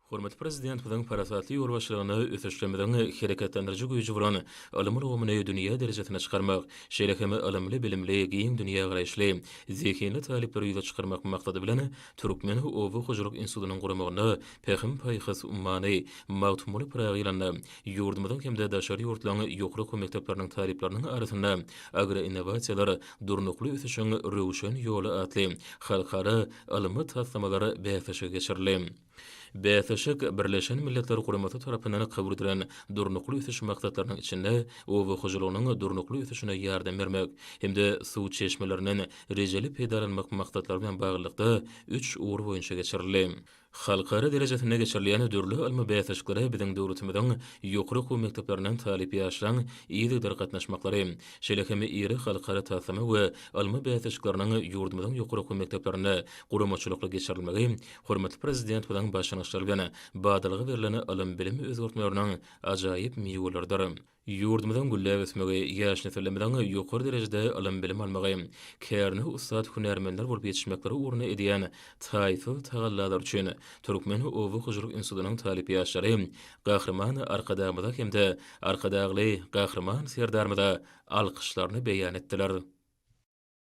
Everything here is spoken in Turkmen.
Hormatly Prezidentimiziň parasatly ýolbaşçylygynda ösüşlerimiziň hereketlendiriji güýji bolan ylym ulgamyny dünýä derejesine çykarmak, şeýle hem ylymly-bilimli, giň dünýägaraýyşly, zehinli talyplary ýüze çykarmak maksady bilen, Türkmen oba hojalyk institutynyň guramagynda Pähim-paýhas ummany Magtymguly Pyragy ýylynda ýurdumyzyň hem-de daşary ýurtlaryň ýokary okuw mekdepleriniň talyplarynyň arasynda Agroinnowasiýalar, durnukly ösüşiň röwşen ýoly atly halkara ylmy taslamalar bäsleşigi geçirildi. Bäsleşik Birleşen Milletler Guramasy tarapyndan kabul edilen Durnukly ösüş maksatlarynyň içinde oba hojalygynyň durnukly ösüşine ýardam bermek hem-de suw çeşmelerinden rejeli peýdalanmak maksatlary bilen baglylykda üç ugur boýunça geçirildi. Halkara derejesinde geçirilýän dürli ylmy bäsleşiklere biziň döwletimiziň ýokary okuw mekdeplerinden talyp ýaşlaryň yzygider gatnaşmaklary, şeýle hem iri halkara taslama we ylmy bäsleşikleriniň ýurdumyzyň ýokary okuw mekdeplerinde guramaçylykly geçirilmegi Hormatly Prezidentimiziň başlangyçlary bilen badalga berlen ylym-bilim özgertmeleriniň ajaýyp miweleridir. Ýurdumyzyň gülläp ösmegi, ýaş nesillerimiziň ýokary derejede ylym-bilim almagy, kärine ussat hünärmenler bolup ýetişmekleri ugrunda edýän taýsyz tagallalary üçin Türkmen oba hojalyk institutynyň talyp ýaşlary Gahryman Arkadagymyza hem-de Arkadagly Gahryman Serdarymyza alkyşlaryny beýan etdiler.